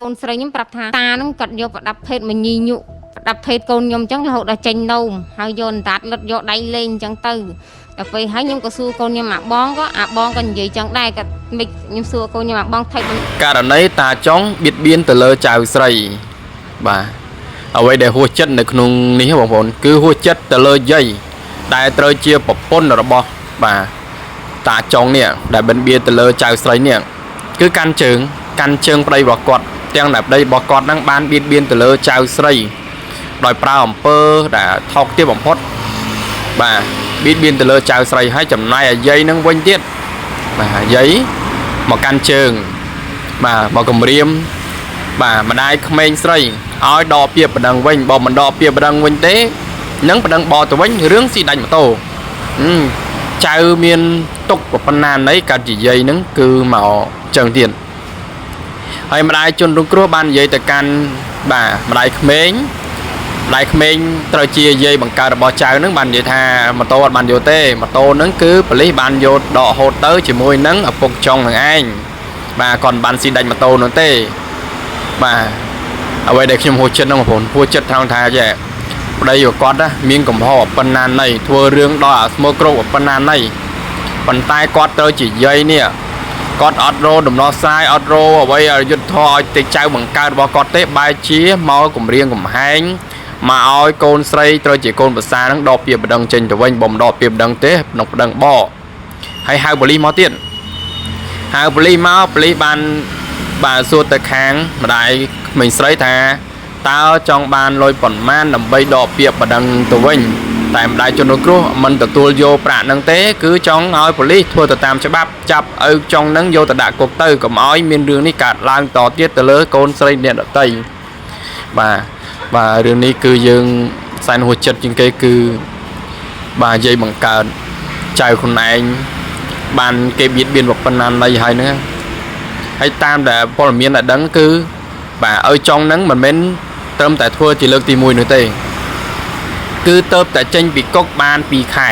កូនស្រីខ្ញុំប្រាប់ថាតាហ្នឹងគាត់យកប្រដាប់ភេទមកញីញុប្រដាប់ភេទកូនខ្ញុំអញ្ចឹងរហូតដល់ចេញនោមហើយយកអណ្ដាតលិតយកដៃលេងអញ្ចឹងទៅដល់ពេលហើយខ្ញុំក៏សួរកូនខ្ញុំអាបងក៏អាបងក៏និយាយចឹងដែរគាត់មិនខ្ញុំសួរកូនខ្ញុំអាបងថៃ ករណីតាចុងបៀតបៀនទៅលើចៅស្រីបាទអ្វីដែលហួសចិត្តនៅក្នុងនេះបងប្អូនគឺហួសចិត្តទៅលើយាយដែលត្រូវជាប្រពន្ធរបស់បាទតាចុងនេះដែលបិទបៀនទៅលើចៅស្រីនេះគឺកាន់ជើងកាន់ជើងប្តីរបស់គាត់ទាំងដែលប្តីរបស់គាត់ហ្នឹងបានបៀតបៀនទៅលើចៅស្រីដោយប្រើអំពើដែលថោកទាបបំផុតបាទបៀតបៀនទៅលើចៅស្រីហើយចំណែកអាយាយហ្នឹងវិញទៀតបាទអាយាយមកកាន់ជើង បាទមកគម្រាមបាទម្ដាយក្មេងស្រីឲ្យដកពាក្យប្តឹងវិញបើមិនដកពាក្យប្តឹងវិញទេនឹងប្តឹងបទៅវិញរឿងស៊ីដាច់ម៉ូតូហឹមចៅមានទុកប្របណ្ណាណីកាត់ជាយាយហ្នឹងគឺមកចឹងទៀតហើយម្ដាយជនរងគ្រោះបាននិយាយទៅកាន់បាទម្ដាយក្មេងម្ដាយក្មេងត្រូវជាយាយបង្កើតរបស់ចៅហ្នឹងបាននិយាយថាម៉ូតូអត់បានយកទេម៉ូតូហ្នឹងគឺប៉ូលីសបានយកដកហូតទៅជាមួយនឹងឪពុកចុងនឹងឯង បាទគាត់មិនបានស៊ីដាច់ម៉ូតូនោះទេបាទអ្វីដែលខ្ញុំហួសចិត្តហ្នឹងបងប្អូនហួសចិត្តថងថាចេះប្តីរបស់គាត់ណាមានកំហុសប៉ុណ្ណាណីធ្វើរឿងដល់អាស្មោកគ្រោកប៉ុណ្ណាណីប៉ុន្តែគាត់ត្រូវជាយាយនេះគាត់អត់រោដំណោះស្រាយអត់រោអ្វីឲ្យយុទ្ធធរឲ្យទៅចៅបង្កើតរបស់គាត់ទេបែរជាមកគម្រាមកំហែងមកឲ្យកូនស្រីត្រូវជាកូនប្រសាហ្នឹងដកពាក្យប្តឹងចេញទៅវិញបំដកពាក្យប្តឹងទេក្នុងប្តឹងបកហើយហៅប៉ូលីសមកទៀត ហៅប៉ូលីសមកប៉ូលីសបានបាទសួរទៅខាងម្ដាយក្មេងស្រីថាតើចង់បានលុយប៉ុន្មានដើម្បីដកពាក្យប្តឹងទៅវិញតែម្ដាយជនរងគ្រោះមិនទទួលយកប្រាក់នឹងទេគឺចង់ឲ្យប៉ូលីសធ្វើទៅតាមច្បាប់ចាប់ឪចុងនឹងយកទៅដាក់គុកទៅកុំឲ្យមានរឿងនេះកើតឡើងតទៀតទៅលើកូនស្រីអ្នកដទៃបាទបាទរឿងនេះគឺយើងសែនហួសចិត្តជាងគេគឺបាទយាយបង្កើតចៅខ្លួនឯង បានគេបៀតបៀនប៉ុណ្ណាណីហើយហ្នឹងហើយតាមដែលព័ត៌មានដែលដឹងគឺបាទឲ្យចុងហ្នឹងមិនមែនត្រឹមតែធ្វើជាលើកទី1នោះទេគឺទៅតែចេញពីគុកបាន2ខែ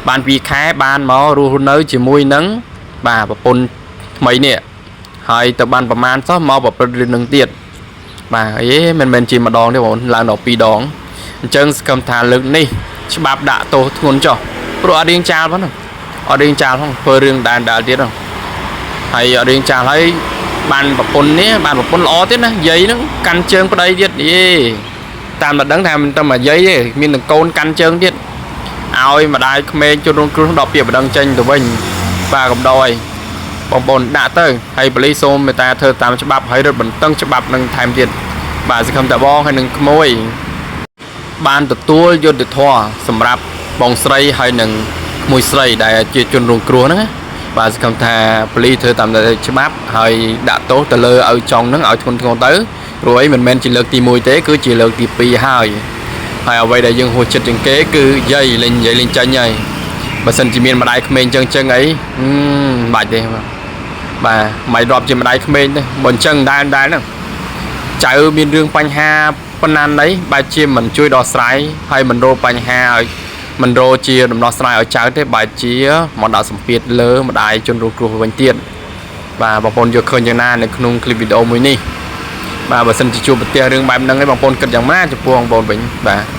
បាន2ខែបានមករស់នៅជាមួយនឹងបាទប្រពន្ធថ្មីនេះហើយទៅបានប្រមាណសោះមកប្រព្រឹត្តរឿងនឹងទៀតបាទអេមិនមែនជាម្ដងទេបងឡើងដល់2ដងអញ្ចឹងសង្ឃឹមថាលើកនេះច្បាប់ដាក់ទោសធ្ងន់ចុះព្រោះអត់រៀងចាលផងណា អត់រៀងចាលផងធ្វើរឿងដែនដែលទៀតហ្នឹងហើយអត់រៀងចាលហើយបានប្រពន្ធនេះបានប្រពន្ធល្អទៀតណាយាយហ្នឹងកាន់ជើងប្តីទៀតយេតាមតែដឹងថាមិនតែមកយាយទេមានទាំងកូនកាន់ជើងទៀតឲ្យម្ដាយក្មេងជនរងគ្រោះដល់ពាក្យប្តឹងចេញទៅវិញបាទកំដរអីបងប្អូនដាក់ទៅហើយប៉ូលីសសូមមេត្តាធ្វើតាមច្បាប់ហើយរត់បន្តឹងច្បាប់នឹងថែមទៀតបាទសង្ឃឹមតាបងហើយនឹងក្មួយ បានទទួលយុត្តិធម៌សម្រាប់បងស្រីហើយនឹងក្មួយស្រីដែលជាជនរងគ្រោះហ្នឹងណាបាទសង្ឃឹមថាប៉ូលីសធ្វើតាមច្បាប់ហើយដាក់ទោសទៅលើឲ្យចុងហ្នឹងឲ្យធ្ងន់ធ្ងរទៅព្រោះអីមិនមែនជាលើកទី1ទេគឺជាលើកទី2ហើយហើយអ្វីដែលយើងហួសចិត្តជាងគេគឺយាយលេងយាយលេងចាញ់ហើយបើសិនជាមានម្ដាយក្មេងចឹងចឹងអីហឹមមិនបាច់ទេបាទបាទមិនរាប់ជាម្ដាយក្មេងទេបើអញ្ចឹងដែរដែរហ្នឹង ចៅមានរឿងបញ្ហាប៉ុណ្ណាណីបែរជាមិនជួយដោះស្រាយហើយមិនរកបញ្ហាឲ្យមិនរកជាដំណោះស្រាយឲ្យចៅទេបែរជាមកដាក់សម្ពាធលើម្ដាយជនរងគ្រោះវិញទៀតបាទបងប្អូនយកឃើញយ៉ាងណានៅក្នុងคลิปវីដេអូមួយនេះបាទបើសិនជាជួបប្រទះរឿងបែបហ្នឹងឯងបងប្អូនគិតយ៉ាងណាចំពោះបងប្អូនវិញបាទ